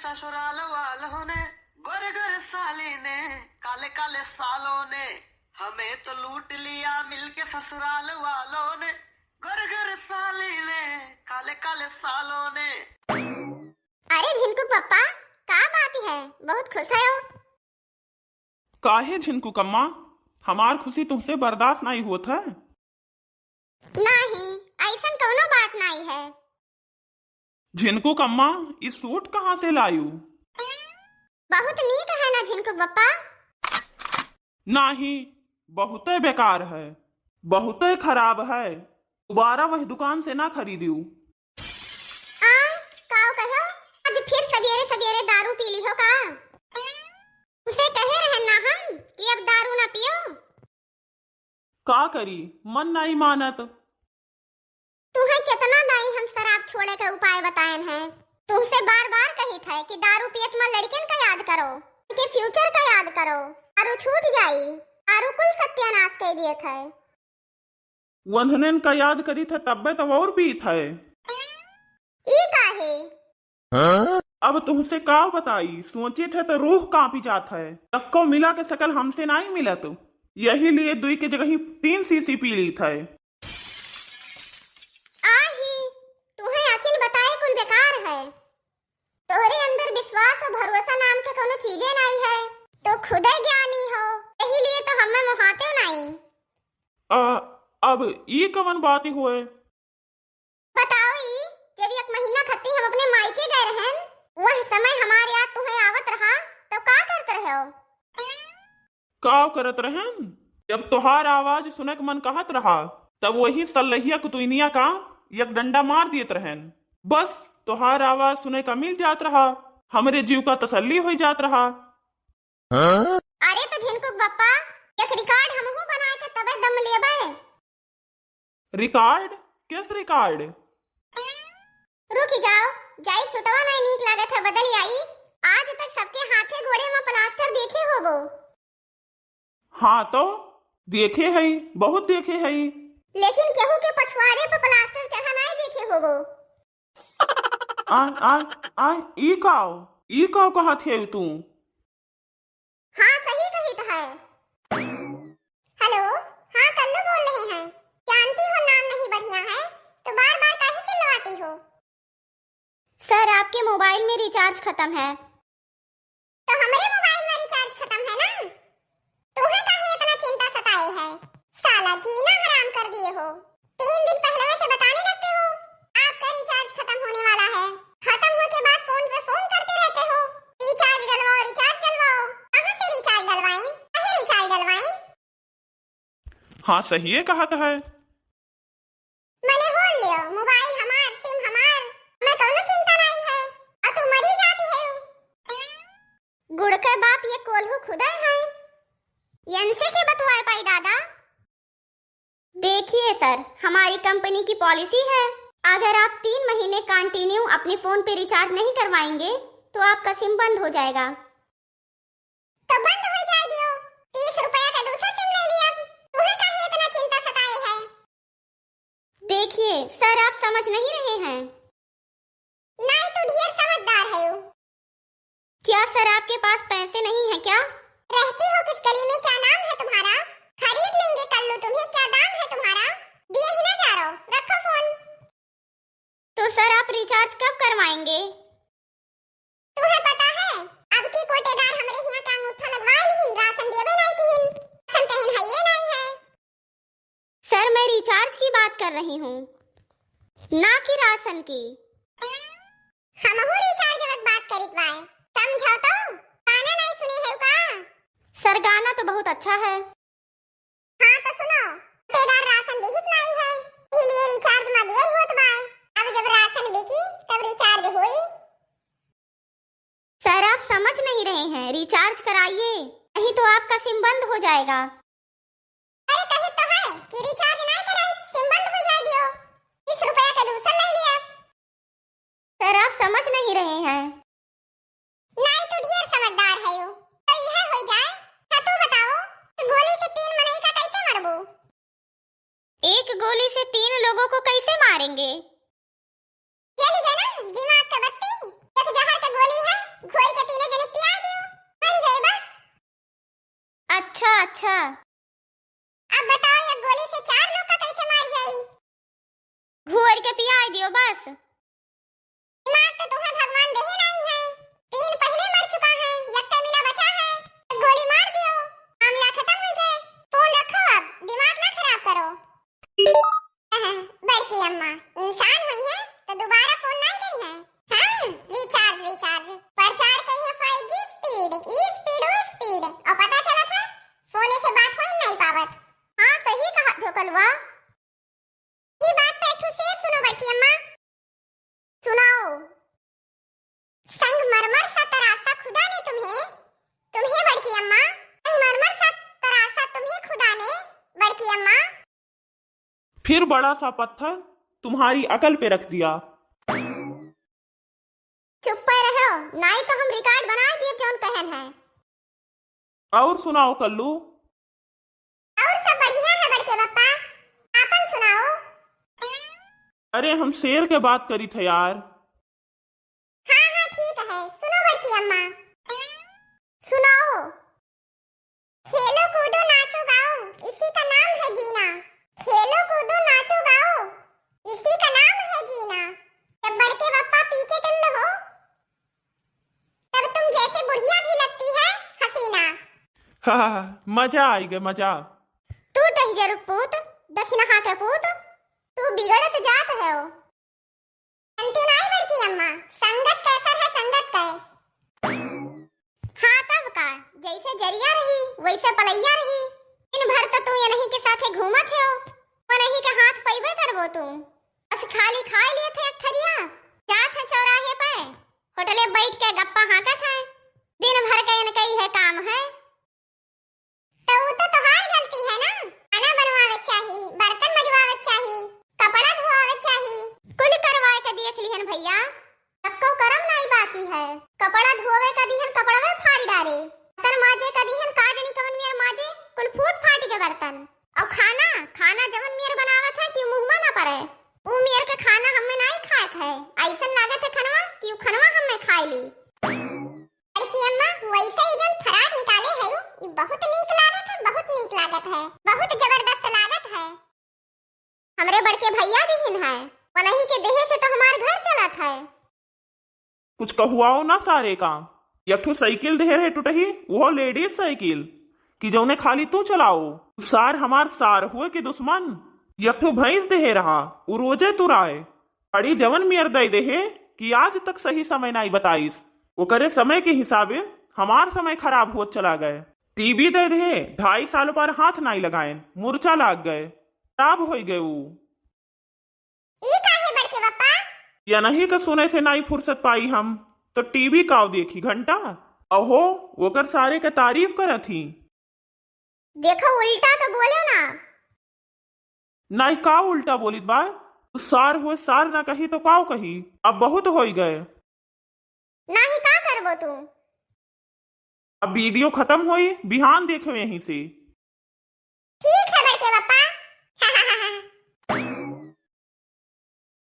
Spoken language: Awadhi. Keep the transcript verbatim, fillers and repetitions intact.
ससुराल वालों ने, गोरे गोरे साली ने, काले काले सालों ने हमें तो लूट लिया मिलके। ससुराल वालों ने, गोरे गोरे साली ने, काले काले सालों ने। अरे झिनकू पप्पा, का बात है, बहुत खुश है हो? काहे झिनकुक अम्मा, हमार खुशी तुहसे बर्दाश्त नाई होत है? नाही, ऐसन कौनो बात नाई है। झिनकुक अम्मा, ई सूट कहाँ से लायू? बहुत नीक है ना झिनकुक बप्पा? नाही, बहुते बेकार है, बहुते खराब है, दोबारा वही दुकान से ना खरीदियो। आ, काव कहो? आज फिर सवेरे सवेरे दारू पी ली हो का? उसे कहे रहन ना हम कि अब दारू ना पियो। का करी, मन नाई मानत। तुम्हें कितना दाई हम शराब छोड़े के उपाय बतायन है। तुमसे बार बार कहित है कि दारू पियत मा लड़कियन का याद करो, उनके future का याद करो, दारू छूट जाई, दारू कुल सत्यानाश कर दियत है। वन्हनन का याद करित है, तब्बे तो और पीत है। ई काहे? अब तुहसे का बताई, सोचित है तो रूह कांपी जात है। यक्को मिला के शकल हमसे नाई मिलत, यही लिए दुई के जगह तीन शीशी पी लीत है। आही, तुहे अकिल बताए कुल बेकार है। तोहरे अंदर विश्वास और भरोसा नाम के कोनो चीजे नाई है। तो खुदे ज्ञानी हो, यही लिए तो हमें मोहाते नाई। आ, अब ई कवन बात होए? बताओ ई, जब एक महीना खत्ती हम अपने मायके गए रहन, वह समय हमार याद तुहे आवत रहा, तो का करत रहे हो? का करत रहन? जब तोहार आवाज सुने के मन कहत रहा, तब वही सल्लहिया कुतुइनिया का एक डंडा मार दियत रहन। बस तोहार आवाज सुने का मिल जात रहा, हमरे जीव का तसल्ली हो जात रहा। अरे तो झिनकुक बप्पा, एक record हमहू बनाए के तबे दम लेबे। Record? किस record? रुक जाओ, जाई सुटवा नहीं नीक लागत है, बदल आई। आज तक सबके हाथे गोड़े में plaster देखे होबो। हाँ तो देखे हई, बहुत देखे हई। लेकिन केहू के पछवाड़े पर plaster चढ़ा नहीं देखे होबो। आ, आ, आ, ई काव, ई काव कहत है तू? हाँ, सही कहित है। Hello, हाँ, कल्लू बोल रहे हैं। जानती हो, नाम नहीं बढ़िया है, तो बार-बार काहे चिल्लवाती हो? सर, आपके मोबाइल में recharge खत्म है। तो हमरे मोबाइल में recharge खत्म है ना? तुम्हें काहे इतना चिंता सताए है? साला जीना हराम कर दिए हो। तीन दिन पहले से बताने लगते हो, आपका recharge खत्म होने वाला है। खत्म होने के बाद फोन पे फोन करते रहते हो, recharge डलवाओ, recharge डलवाओ। कहाँ से recharge डलवाएं? काहे recharge डलवाएं? हाँ, सहिए कहत है। मने बोल लियो, मोबाइल हमार, सिम हमार, हमें कौनो चिंता नहीं है। और तू मरी जाती है। गुड़ के बाप ये कोल्हू खुदे हैं, यनसे के बतवाए पाई दादा। देखिए सर, हमारी कंपनी की पॉलिसी है, अगर आप तीन महीने कंटिन्यू अपने फोन पे रिचार्ज नहीं करवाएंगे तो आपका सिम बंद हो जाएगा। तो बंद हो जाए दियो, तीस रुपया का दूसरा सिम ले लिया। तुम्हें काहे इतना चिंता सताए है? देखिए सर, आप समझ नहीं रहे हैं। नहीं, तू ढेर समझदार है। क्या सर, आपके पास पैसे नहीं है क्या? रहती हो किस गली में, क्या नाम है तुम्हारा? खरीद लेंगे कल्लू तुम्हें, क्या दाम है तुम्हारा? दिए ही ना जा रहो, रखो फोन। तो सर, आप रिचार्ज कब करवाएंगे? तुम्हें पता है, अब की कोटेदार हमरे हियां का अंगूठा लगवा लिहिन, राशन देवे नहीं किहिन, राशन कहिन है ये नहीं है। सर, मैं रिचार्ज की बात कर रही हूँ, ना कि राशन की। हमहू रिचार्ज की बात करित बाय, समझो तो, गाना नहीं सुने है का? सर, गाना तो बहुत अच्छा है। हाँ तो सुनो, कोटेदार राशन दिहित नहीं है, इसीलिए रिचार्ज में देर होत बाय। अब जब राशन बिकी तब रिचार्ज होई। सर, आप समझ नहीं रहे हैं, रिचार्ज कराइए, नहीं तो आपका सिम बंद हो जाएगा। अरे कहे तो है कि रिचार्ज ना कराई, सिम बंद हो जाए दियो, तीस रुपया के दूसर ले लिया। सर, आप समझ नहीं रहे हैं। नहीं, तू ढेर समझदार है हो। तो यह हो जाए, हाँ तू बताओ, तू गोली से तीन मनई का कैसे मरबू? एक गोली से तीन लोगों को कैसे मारेंगे? चली गए ना दिमाग के बत्ती, एक जहर के गोली है, अच्छा, अच्छा। अब बताओ, एक गोली से चार लोग का कैसे मार जाई? घोर के पियाई दियो बस। दिमाग तो तुम्हें भगवान दे ही नहीं है। तीन पहले मर चुका है, यक्के मिला बचा है। एक गोली मार दियो, मामला खत्म हो गए। फोन रखो, अब दिमाग ना खराब करो। बड़की अम्मा, इंसान हुई है तो दोबारा फोन नहीं करी है। हाँ, रिचार्ज, रिचार्ज। प्रचार करी है five G speed, ई speed, ऊ speed। और पता चला था, फोन से बात हो ही नहीं पावत। हाँ, सही कहा थो कलवा। ई बात पे एक ठो शेर सुनो बड़की अम्मा। सुनाओ। संगमरमर सा तरासा खुदा ने तुम्हें, तुम्हें बड़की अम्मा, संगमरमर सा तरासा तुम्हें खुदा ने, बड़की अम्मा। फिर बड़ा सा पत्थर तुम्हारी अकल पे रख दिया। चुप्पे रहो, नाई तो हम रिकॉर्ड बनाए दिए जौन कहन है। और सुनाओ कल्लू। और सब बढ़िया है बड़के बप्पा, आपन सुनाओ। अरे हम शेर के बात करी थे यार। हाँ हाँ ठीक है, सुनो बड़की अम्मा। सुनाओ। खेलो कूदो नाचो गाओ, इसी का नाम है जीना। खेलो कूदो नाचो गाओ, इसी का नाम है जीना। जब बड़के बप्पा पी के टुल्ल हो, तब तुम जैसे बुढ़िया भी लगती है हसीना। मजा आई गए, मजा। तू दहिजरुक पूत, दखिनहा के पूत, तू बिगड़त जात है। अंतिम आई बड़की अम्मा, संगत कैसर है संगत कै। हाँ तब का, जैसे जरिया रही वैसे पलैया रही। दिन भर तो तू ये नहीं के साथे घूमत हो, वो नहीं के हाथ पैबे करबो तू। बस खाली खाए लिए थे एक थरिया, जात है चौराहे पे, होटले बैठ के गप्पा हाँकत है। दिन भर के इनके इहे काम है। तो ऊ तो तोहार गलती है ना, खाना बनवावे चाही, बर्तन मजवावे चाही, कपड़ा धोआवे चाही। कुल करवाए के देख लिहन भैया, तक्को करम नाई बाकी है। कपड़ा धोवे का दिहन कपड़वे फाड़ डारे, बर्तन माजे का दिहन का जनी कवन मेर माजे, कुल फूट फाट के बर्तन। और खाना, खाना जवन मेर बनावत है कि मुँह में ना पड़े, ऊ मेर के खाना हमें नाई खाए के है। ऐसन लागत है खनवा कि ऊ खनवा हमें खाए ली। बड़की अम्मा, वैसे ई जौन फराक निकाले हयू, ई बहुत नीक लागत है, बहुत नीक लागत है, बहुत जबरदस्त लागत है। हमरे बड़के भैया दिहिन है, वनही के देहे से तो हमार घर चलत है। कुछ कहुआओ ना सारे का। एक ठो साइकिल देहे रहे टुटही, वो लेडीज साइकिल, कि जौने खाली तू चलाओ। सार हमार सार हुए के दुश्मन। एक ठो भैंस देहे रहा, उ रोजे तुराए। अड़ी जवन मियर दे देहे कि आज तक सही समय नाई बताइस। ओकरे समय के हिसाबे हमार समय खराब होत चला गए। टीवी दे देहे, ढाई साल पर हाथ नाई लगाएन, मुरचा लाग गए, खराब होई गए ऊ। ई काहे बड़के बप्पा? या नहीं के सुने से नाई फुर्सत पाई हम, तो टीवी काव देखी घंटा? अहो, ओकर सारे के तारीफ करत ही। देखो, उल्टा तो बोलो ना। नाई, का उल्टा बोलित बा? तू सार हुए सार ना कही तो काव कही? अब बहुत होई गए। नाही, का करबो तू? अब वीडियो खत्म होई, बिहान देखो यहीं से।